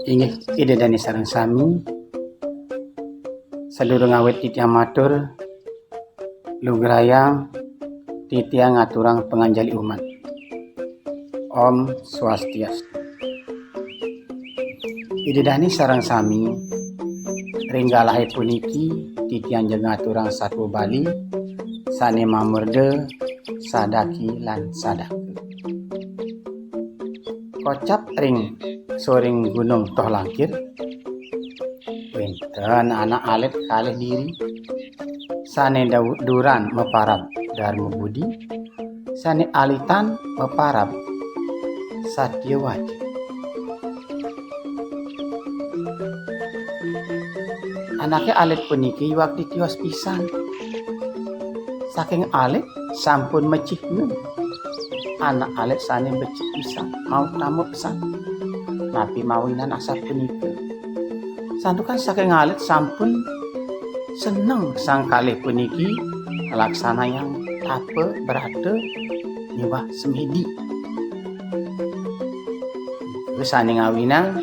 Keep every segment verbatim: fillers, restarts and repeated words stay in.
Inggih, Ida Dane sareng sami, sadurung awit titiang matur, lugrayang titiang ngaturang panganjali umat. Om Swastiastu. Ida Dane sareng sami, ring galahe puniki titiang jeg ngaturang satua Bali sane mamurda Sadaki lan Sadaka. Kocap ring soring Gunung Toh Langkir, wenten anak alit kalih diri, sane dau-, duran maparab Darma Budi, sane alitan maparab Satya Wadi. Anake alit puniki wakti tios pisan. Saking alit sampun mecihna. Anak alit sane becik pisan, mautama pisan. Napi mawinan asapunika? Santukan saking alit sampun seneng sang kalih puniki nglaksanayang tapa brata miwah semedi. Nika sane ngawinang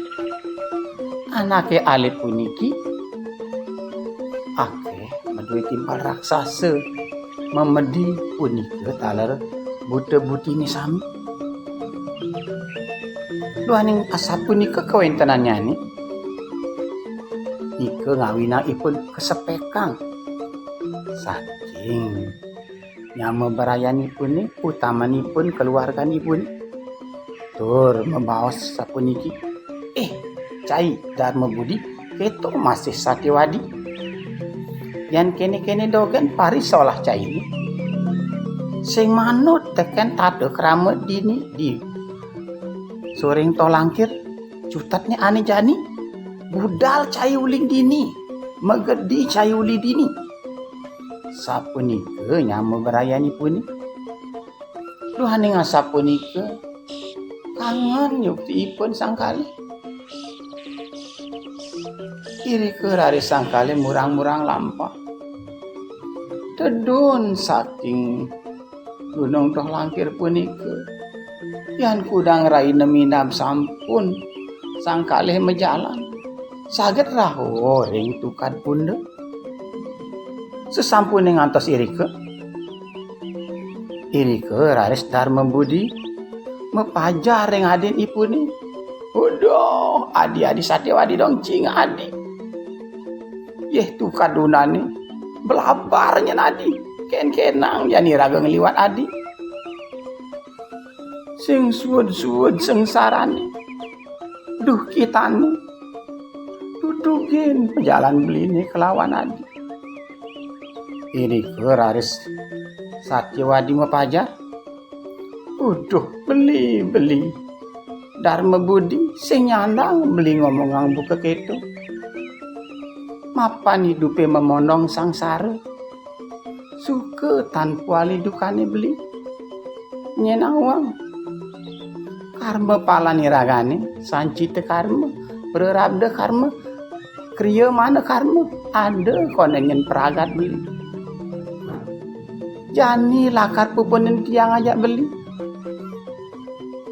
anake alit puniki akeh madue timpal raksasa, mamedi punika taler buta butine sami. Duaning asapunika kawentenannyane, nika ngawinang ipun kasepekang saking nyama brayanipune, utamanipun kaluarganipune. Tur mabaos sapuniki, "Eh, cai Darma Budi, keto masih Satya Wadi. Yan kene-kene dogen parisolah caine. Sing manut teken tata krama dini di soring Toh Langkir, cutetne ane jani, budal cai uli dini, magedi cai uli dini." Sapunika nyama brayanipune. Duaning asapunika, kangen yukti ipun sang kalih. Irika raris sang kalih murang-murang lampah. Tedun saking Gunung Toh Langkir punika, yan kudang raina minab sampun sang kalih majalan, saget rauh ring tukad unda. Sasampune ngantos irika, irika raris Darma Budi mapajar ring adinipune. "Uduh, adi-adi Satya Wadi dong cing adi. Yeh tukad undane blabar nyen adi. Ken-kenang jani raga ngliwat adi. Sing suud-suud sangsarane. Duh kitane. Dudugin pajalan beline kalawan adi." Irika raris Satya Wadi mapajar. "Uduh, beli, beli. Darma Budi sing nyandang beli ngomongang buka keto. Mapan idupe mamondong sangsara. Suka tan puali dukane beli. Nyen nawang. Karma palan iragane, sancita karma, prarabdha karma, kriya mana karma, ada kone nyen pragat beli. Jani lakar pupunin tiang ajak beli."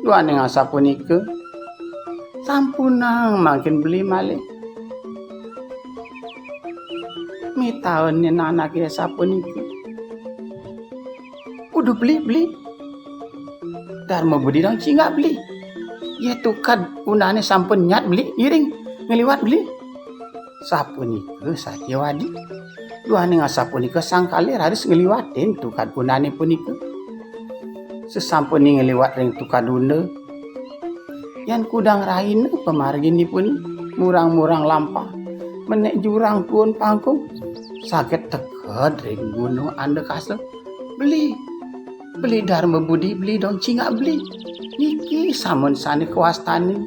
Duaning asapunika, sampunang mangkin beli malih. Mitaenin anake asapunika, "Uduh beli, beli. Darma Budi dong cingak beli. Yeh tukad undane sampun nyat beli, iring ngliwat beli." Sapunika Satya Wadi. Duaning asapunika sang kalih raris ngliwatin tukad undane punika. Sasampune ngliwat ring tukad unda, yan kudang raina pamarginipun murang-murang lampah, menek jurang tuun pangkung, saget teked ring Gunung Andakasa. "Beli, beli Darma Budi, beli dong cingak beli. Niki samun sane kawastanin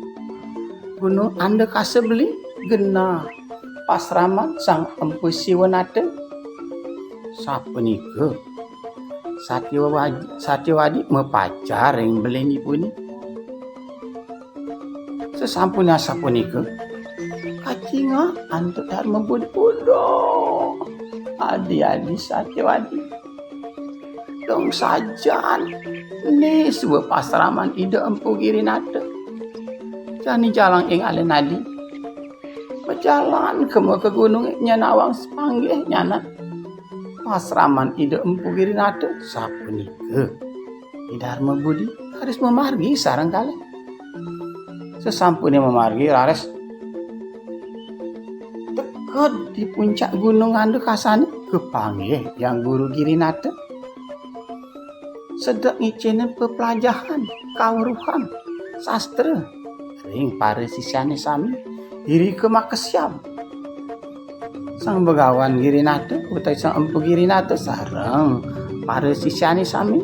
Gunung Andakasa beli, genah pasraman Sang Empu Siwanata." Sapunika Satya Wadi, Satya Wadi mapajar ring belinipune. Sasampune asapunika, kacingak antuk Darma Budi. Uduh, adi-adi Satya Wadi. Dong sajan, né suba pasraman Ida Empu Girinata. Jani jalang ing alin adi. Majalan kema ka gunung nyén nawang sapanggih nyanan pasraman Ida Empu Girinata, sapunika I Darma Budi raris mamargi sareng kalih. Sasampuné mamargi raris teked di puncak gunung Andakasani, kapanggih Hyang Guru Girinata. Sedek ngicénin peplajahan, kaweruhan, sastra ring para sisyané sami, irika makesiab. Sang Begawan Girinata utawi Sang Empu Girinata sareng para sisyané sami.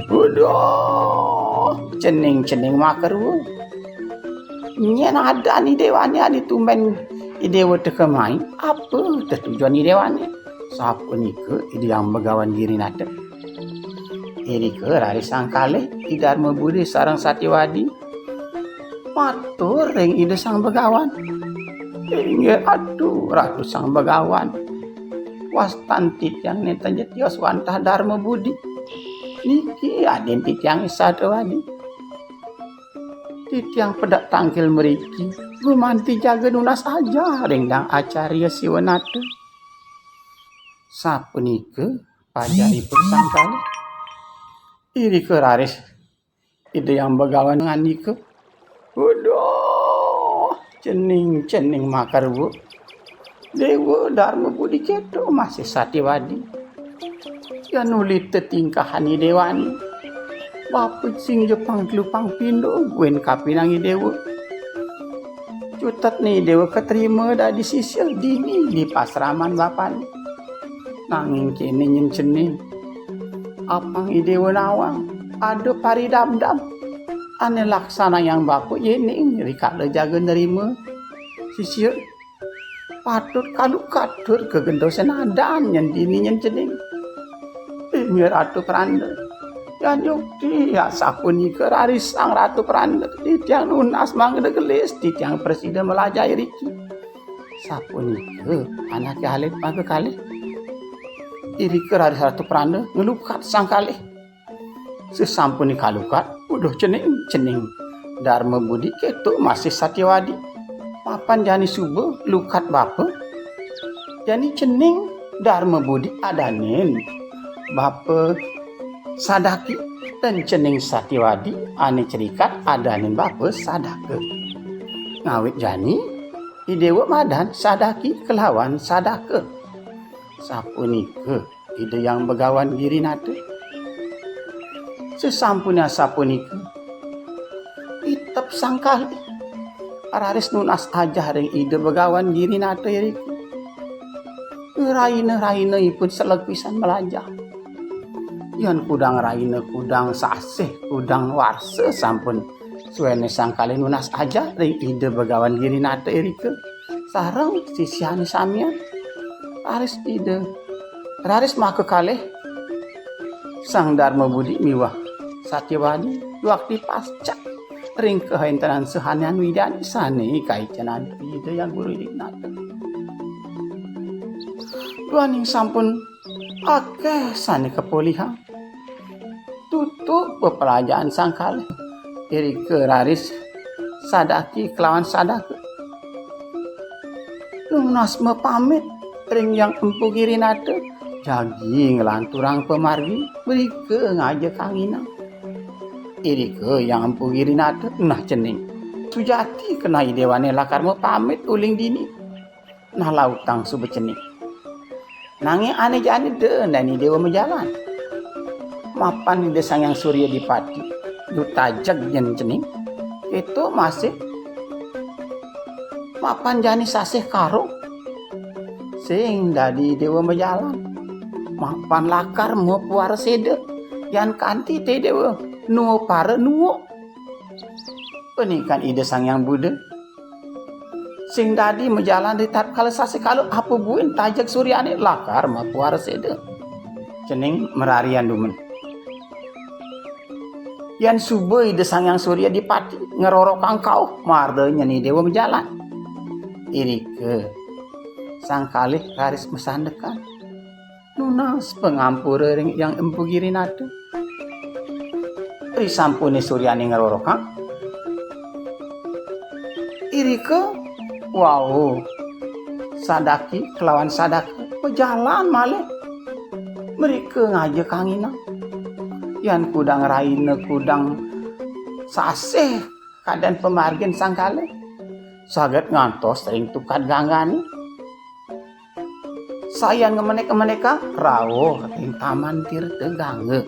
Uduh, cening-cening makarua. Nyén adan I Déwané adi tumbén I Déwa teka mai, apa tetujon I Déwané? Sapunika Ida Hyang Begawan Girinata. Irika raris sang kalih I Darma Budi sareng Satyawadi matur ring Ida Sang Begawan. Inggih Atu, Ratu Sang Begawan. Wastan titiang nénten ja tios wantah Darma Budi. Niki adin titiang Satyawadi. Titiang pedek tangkil mriki, gumanti jaga nunas ajah ring Dang Acarya Siwanata. Sapunika pajaripun sang kalih. Irika raris Ida Hyang Begawan ngandika, "Uduh, cening-cening makarua. Déwa Darma Budi kéto masih Satyawadi. Yan uli tetingkahan I Déwané. Bapa sing ja pang telu pang pindo buin kapinang I Déwa. Cutetné I Déwa katrima dadi sisya dini di pasraman bapané. Nanging kéné nyén cening. Apang I Déwa nawang, ada paridabdab ané laksanayang bapa yéning rikala jaga nrima sisya. Patut kalukat tur kagentosin adan nyén dini nyén cening. Inggih Ratu Pranda. Yan yukti asapunika raris Sang Ratu Pranda. Titiang nunas mangda gelis, titiang prasida malajah iriki." Sapunika anaké alit makakalih. Irika raris Ratu Pranda nglukat sang kalih. Sasampuné kalukat, uduh cening, cening Darma Budi kéto masih Satyawadi. Mapan jani suba lukat bapa, jani cening Darma Budi adanin bapa Sadaki, tan cening Satyawadi ané cerikat adanin bapa Sadaka. Ngawit jani I Déwa madan Sadaki kelawan Sadaka. Sapunika Ida Hyang Begawan Girinata. Sasampuné sapunika, itep sang kalih raris nunas ajah ring Ida Begawan Girinata irika. Rahina-rahina ipun seleg pisan malajah. Yan kudang rahina, kudang sasih, kudang warsa sampun suéné sang kalih nunas ajah ring Ida Begawan Girinata irika sareng sisyané samian. Raris Ida, raris makakalih Sang Darma Budi miwah Satyawadi duakti pascak ring kahéntenan sahanan widané sané kaicenan Ida Hyang Guru Girinata. Duaning sampun akéh sané kapolihang. Tutup pepelajahan sang kalih. Irika raris Sadaki kelawan Sadaka nunas mapamit ring Hyang Empu Girinata, jagi nglanturang pamargi, mrika ngaja kanginang. Irika Hyang Empu Girinata, nah cening. Sujati keneh I Déwané lakar mapamit uling dini. Nah lautang suba cening. Nanging ané jani da nani Déwa majalan. Mapan Ida Sang Hyang Surya Dipati, duh tajeg nyén cening. Kéto masih. Mapan jani sasih karuk, sing dadi Déwa majalan. Mapan lakar mapuara séda, yan kanti té Déwa nua para nua. Panikan Ida Sang Hyang Buddha. Sing dadi majalan ri tatkala sasih kalu apa buin tajeg suryané lakar mapuara séda. Cening mararian dumun. Yan suba Ida Sang Hyang Surya Dipati ngrorokang kauh marda nyeni Déwa majalan. Irika sang kalih raris masandekan. Nas pangampura ring Hyang Empu Girinata. Risampune suryane ngrorokang, irika wau Sadaki kelawan Sadaka majalan malih. Mrika ngaja kanginang. Yan kudang raina kudang sasih kadan pamargin sangkala. Saget ngantos ring tukad ganggane. Sayan ngamenek-menekang rauh ring Taman Tirta Gangga.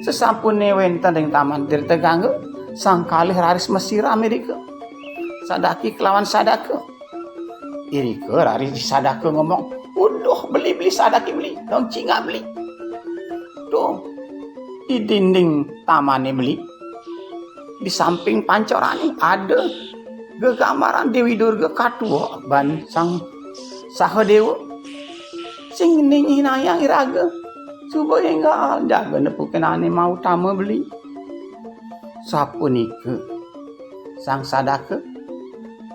Sasampune wenten ring Taman Tirta Gangga, sang kalih raris masiram irika. Sadaki kelawan Sadaka. Irika raris Sadaka ngomong, "Uduh, beli, beli, Sadaki beli, dong cingak beli." Tuh, di dinding tamane beli, di samping pancorane ada gegambaran Dewi Durga katua ban Sang Sahadewa. Sing nyinahang iraga, suba enggal jaga nepukin ane mautama beli. Sapunika Sang Sadaka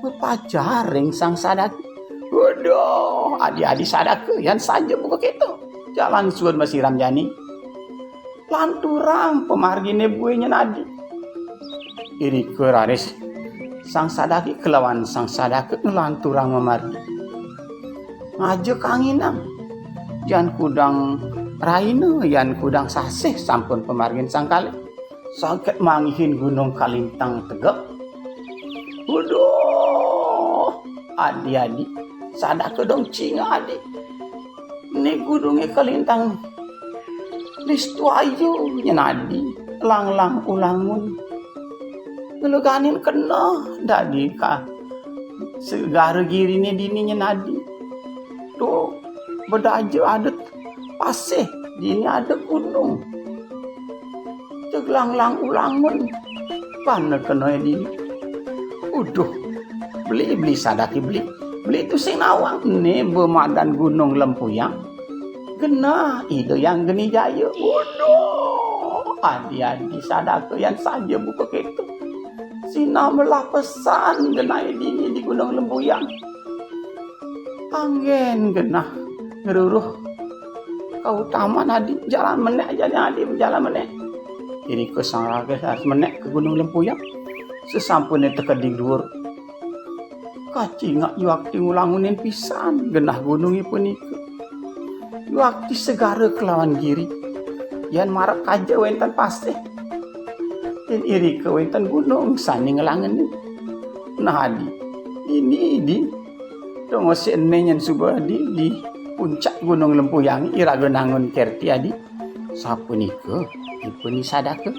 mapajar ring Sang Sadaki. "Waduh, adi-adi Sadaka, yan saja buka keto. Jalan suud masiram jani." Lanturang pamargine buin nyen adi. Irika raris Sang Sadaki kelawan Sang Sadaka nglanturang mamargi. Ngaja kanginang. Yan kudang raina, yan kudang sasih sampun pamargin sang kalih. Saget manggihin Gunung Kalintang tegep. Waduh, adi-adi, Sadaka dong cingak adi. Né Gunungé Kalintang listu ayu nyen adi, langlang ulangun. Ngeleganin kena dadi ka segara giriné dini nyen adi. Tuh, bedaja ada pasih, dini ada gunung. Ceg langlang ulangun. Pana kena dini. Uduh, beli, beli Sadaki beli. Beli tusing nawang né bemadan Gunung Lempuyang. Genah Ida Hyang Geni Jaya. Waduh, adi-adi Sadaka yan saja buka kéto. Sinah melah pesan genah dini di Gunung Lempuyang. Anggén genah ngruruh kautaman adi, jalan menék, jalan adi, jalan menék. Irika Sang Raga harus menék ka Gunung Lempuyang. Sasampuné teka di duur, kacingak yuakti ngulangunin pisan genah gunungé punika. Yuakti segara kelawan giri, yan marep kaja wénten pasih. Yén irika wénten gunung sané nglangenin. Nah, adi, dini, di, dong masih ené nyen suba di, di puncak Gunung Lempuyang iraga nangun kerti adi. Sapunika ipun I Sadaka.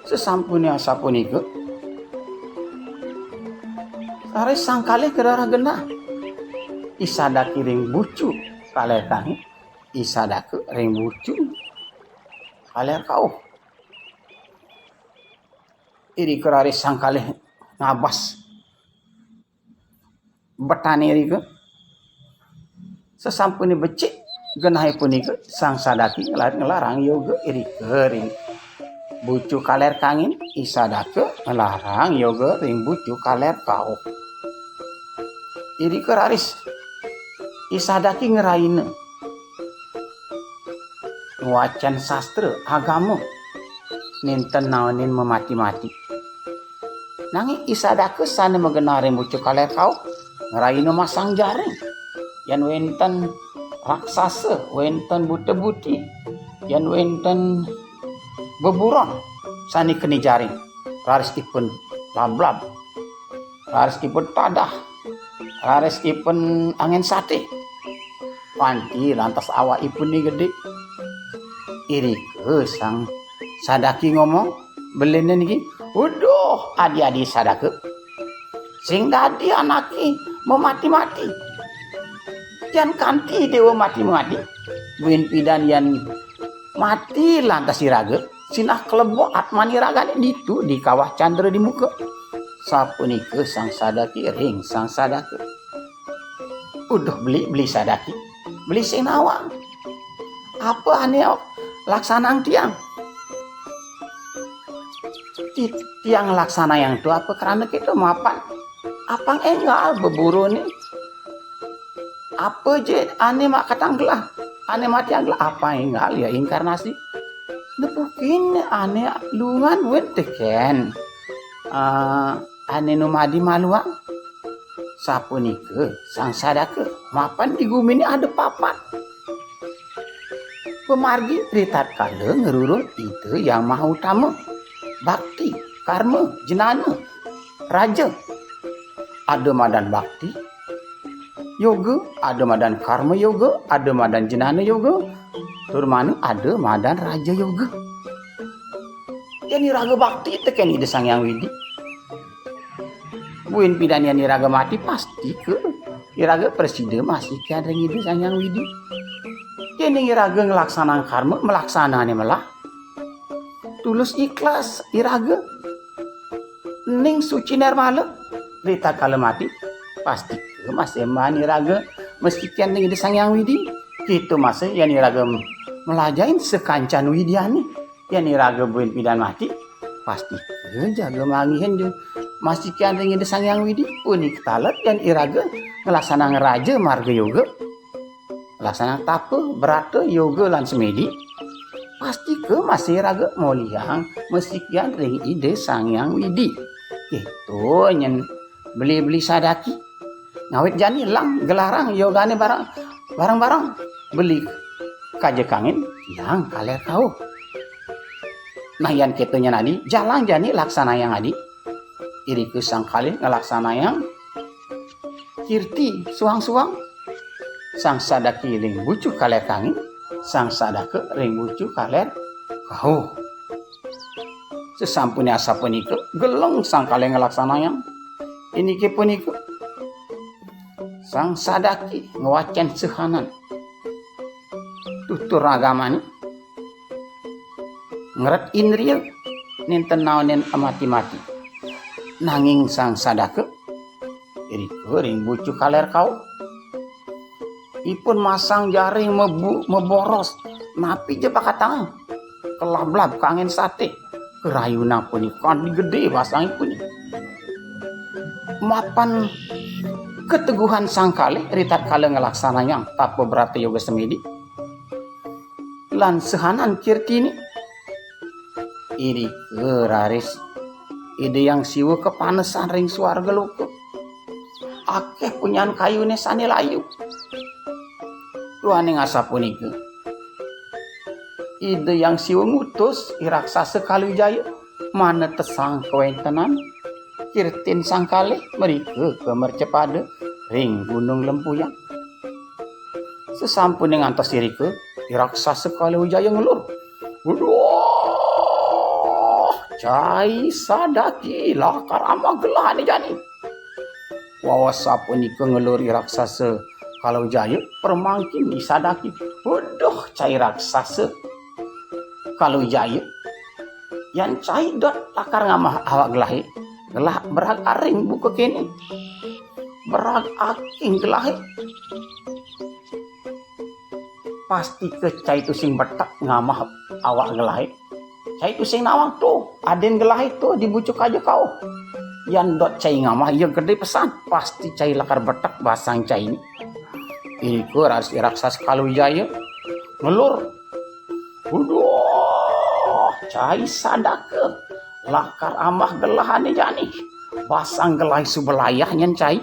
Sasampuné asapunika, raris sang kalih kerarah genah. I Sadaki ring bucu Kaler Kangin, I Sadaka ring bucu Kaler Kauh. Irika raris sang kalih ngabas betané irika. Sasampuné becik genahé punika, Sang Sadaki ngla-, nglarang yoga irika ring bucu Kaler Kangin, I Sadaka nglarang yoga ring bucu Kaler Kauh. Irika raris I Sadaki ngraina ngwacén sastra agama, nénten naenin mamati-mati. Nanging I Sadaka sané magenah ring bucu Kaler Kauh, ngraina masang jaring. Yén wénten raksasa, wénten buta-buti, yén wénten beburon sané keni jaring, raris ipun lablab, raris ipun tadah, raris ipun anggén saté. Kanti lantas awak ipuné gedé. Irika Sang Sadaki ngomong, beliné niki, "Uduh, adi-adi Sadaka. Sing dadi anaké mamati-mati. Yan kanti déwa mati-mati. Buin pidan yan mati lantas iraga, sinah kalebok atman iragané ditu di kawah candra di muka." Sapunika Sang Sadaki ring Sang Sadaka. "Uduh, beli, beli Sadaki. Beli sing nawang. Apa ané laksanang tiang?" "Ti-, tiang laksanayang to apa krana kéto mapan? Apang énggal beburoné Apa ja ané makatang gelah? Ané matiang gelah apa énggal ya inkarnasi? Nepukin ané lungan wén tekén. Ah, ané nu madi maluang. Sapunika Sang Sadaka, mapan di guminé ada papat. Pamargi ritatkala ngrurun Ida Yang Maha Utama, bakti, karma, jnana, raja. Ada madan bakti yoga, ada madan karma yoga, ada madan jnana yoga, tur mana ada madan raja yoga. Yén iraga bakti tekén Ida Sang Hyang Widi, buin pidan yén iraga mati, pastika iraga prasida masikian ring Ida Sang Hyang Widi. Yén iraga nglaksanang karma, malaksanané melah, tulus ikhlas iraga, ning suci nirmala, ritatkala mati, pastika masembahan iraga masikian ring Ida Sang Hyang Widi. Kéto masih yén iraga mlajahin sakancan widyané. Yén iraga buin pidan mati, pastika jaga manggihin ja masikian ring Ida Sang Hyang Widi. Punika taler yén iraga nglaksanang raja marga yoga, nglaksanang tapa, brata, yoga lan semedi, pastika masih iraga molihang masikian ring Ida Sang Hyang Widi. Kéto nyén beli-beli sadaki. Ngawit jani lang gelarang yogané bareng, bareng-bareng. Beli kaja kangin, tiang kaler kauh. Nah, yan kéto nyén adi, jalang jani laksanayang adi. Irika sang kalih nglaksanayang kirti suang-suang. Sang Sadaki ring bucu kaler kangin, Sang Sadaka ring bucu kaler kauh. Sasampuné asapunika, geleng sang kalih nglaksanayang. Indiké punika, Sang Sadaki ngwacén sehanan. Tutur agamané, ngeret indria, nénten naenin amati-mati. Nanging Sang Sadaka, irika ring bucu kaler kauh, ipun masang jaring mebu-, meboros, napi ja bakatang, kelablab kangin saté. Karayunan punika kanti gedé basangipun. Mapan kateguhan sang kalih ritatkala nglaksanayang tapa brata yoga semedi lan sehanan kirtiné. Irika raris Ida Hyang Siwa kapanesan ring swarga loka. Akéh punyan kayuné sané layu. Duaning asapunika, Ida Hyang Siwa ngutus I Raksasa Kala Wijaya manetesang kawéntenan kirtin sang kalih mrika ka mercapada ring Gunung Lempuyang. Sasampuné ngantos irika, I Raksasa Kala Wijaya ngelur. Waduh, cai Sadaki lakar amah gelahané jani. Wawa sapunika ngelur I Raksasa Kala Wijaya, pramangkin I Sadaki. Waduh, cai raksasa Kala Wijaya. Yan cai dot lakar ngamah awak gelahé. Gelah berag aring buka kéné. Berag aking gelahé. Pastika cai tusing betek ngamah awak gelahé. Cai tusing nawang to, adin gelahé to di bucu kaja kauh. Yan dot cai ngamah, ia gedé pesan. Pasti cai lakar betek basang cai. Irika raris I Raksasa Kala Wijaya ngelur. Waduh, cai Sadaka lakar amah gelahané jani. Basang gelahé suba layah nyen cai.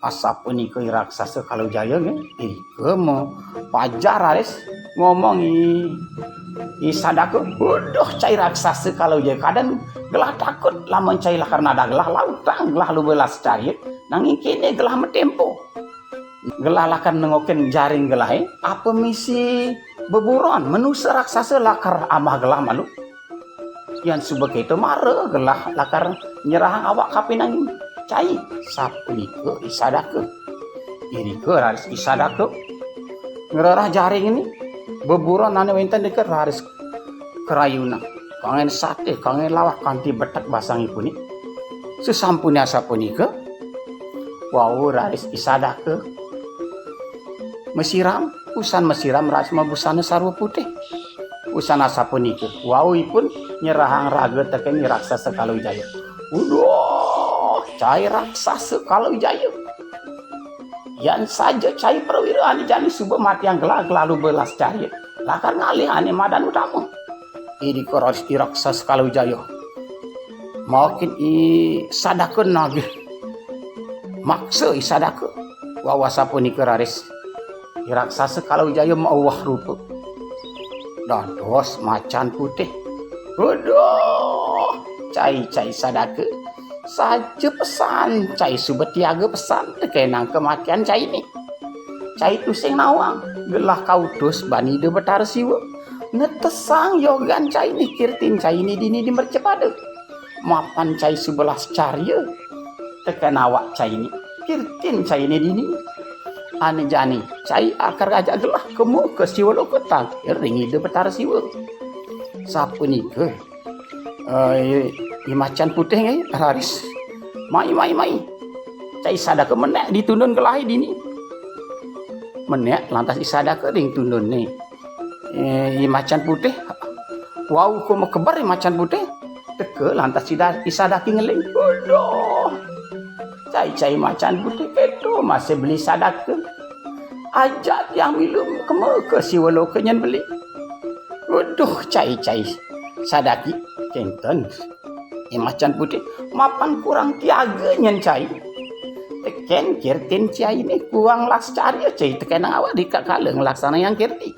Asapunika I Raksasa Kala Wijaya nggih, irika mapajar raris ngomong I, I Sadaka, "Waduh, cai raksasa Kala Wijaya, kadén gelah takut lamun cai lakar nadah gelah, lautang gelah lubelas cariut, nanging kéné gelah matémpo. Gelah lakar nengokin jaring gelahé, apa misi beburon, manusa raksasa lakar amah gelah malu." Yan suba kéto mara gelah lakar nyerahang awak kapinangin cai, sapunika I Sadaka. Irika raris I Sadaka ngrereh jaring ini, beburon ané wénten deket raris karayunan. Kanggén saté, kanggén lawah kanti betek basangipuné. Sasampuné asapunika, wau raris I Sadaka masiram, usan masiram raris mabusana sarwa putih. Usan asapunika, wau ipun nyerahang raga tekén I Raksasa Kala Wijaya. Waduh, cai raksasa Kala Wijaya. Yan saja cai prawira ane jani suba matiang gelah kelalu belas carya. Lakar ngalih ane madan utama. Irika raris i raksasa Kala Wijaya. Makin i Sadaka nagih. Maksa i Sadaka. Wau asapunika raris i raksasa Kala Wijaya maubah rupa. Dados macan putih. Aduh, cai-cai Sadaka. Saja pesan cai suba tiaga pesan tekenang kematian cai ni. Cai tusing nawang, gelah kautus bani Ida Betara Siwa. Netesang yogan cai ni, kirtin cai ni dini di mercapada. Mapan cai subelas carya teken awak cai ni, kirtin cai ni dini. Ane jani, cai akar ajak gelah kema ka Siwa Loka tangkil ring Ida Betara Siwa. Sapunika, eh, i, i macan putih ngai raris. Mai, mai, mai. Cai Sadaka menek ditundun gelah dini. Menek lantas i Sadaka ring tundunne. Eh, i macan putih. Wau ko makeber i macan putih. Teka lantas i Da-, i Sadaki ngeling. Aduh. Cai-cai macan putih keto masih beli Sadaka. Ajak tiang milu kema ka Siwa Loka nyen beli. Aduh, cai-cai Sadaki. Kenten. I macan putih, mapan kurang tiaga nyen cai. Teken kirtin cai ni kuang las carya cai tekenang awak dikakala nglaksanayang kirti.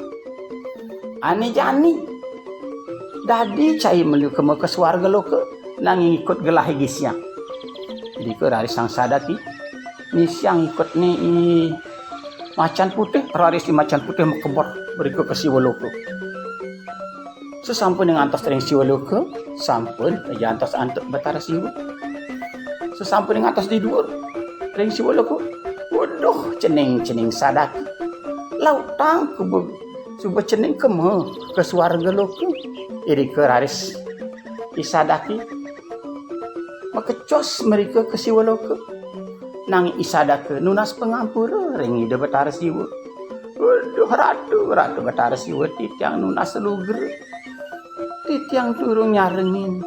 Ane jani. Dadi cai melu kema ka suarga loka, nanging ikut gelah i gisiang. Irika raris Sang Sadaki, ngisiang ikut ni i macan putih, raris i macan putih makeber, mrika ka Siwa Loka. Sesampune ngantos ring Siwa Loka, sampun kajantos antuk Betara Siwa. Sesampune ngantos di duur ring Siwa Loka, waduh, cening-cening Sadaki. Lautang kuba suba cening kema ka suarga loka. Irika raris i Sadaki makecos mrika ka Siwa Loka. Nanging i Sadaka nunas pangampura ring Ida Betara Siwa. Waduh, Ratu, Ratu Betara Siwa, titiang nunas lugra. Titiang durung nyarengin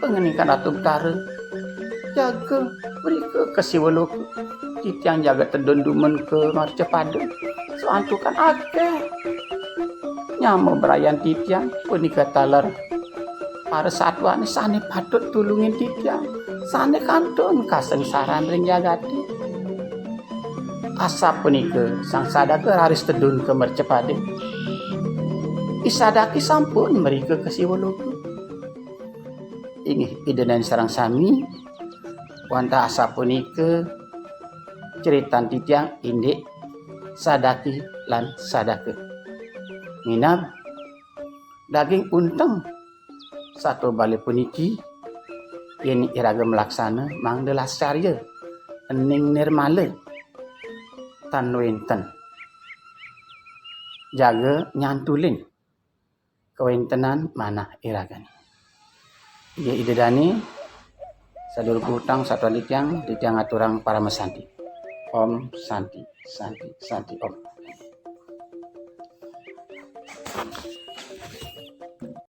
pangandikan Ratu Betara. Jaga mrika ka Siwa Loka. Titiang jaga tedun dumun ka mercapada. Santukan akeh nyama brayan titiang punika taler para satwane sane patut tulungin titiang, sane kantun kasengsaran ring jagate. Asapunika Sang Sadaka raris tedun ka mercapada. I Sadaki sampun mrika ka Siwa Loka. Inggih Ida dané sareng sami, wantah asapunika critan titiang indik Sadaki lan Sadaka. Minab daging unteng satua bali puniki, yén iraga malaksana mangda lascarya, ening nirmala, tan wénten jaga nyantulin kawéntenan manah iragané. Inggih Ida dané, sadurung puputang satuan titiang, titiang aturang paramasanti. Om Santi, Santi, Santi Om.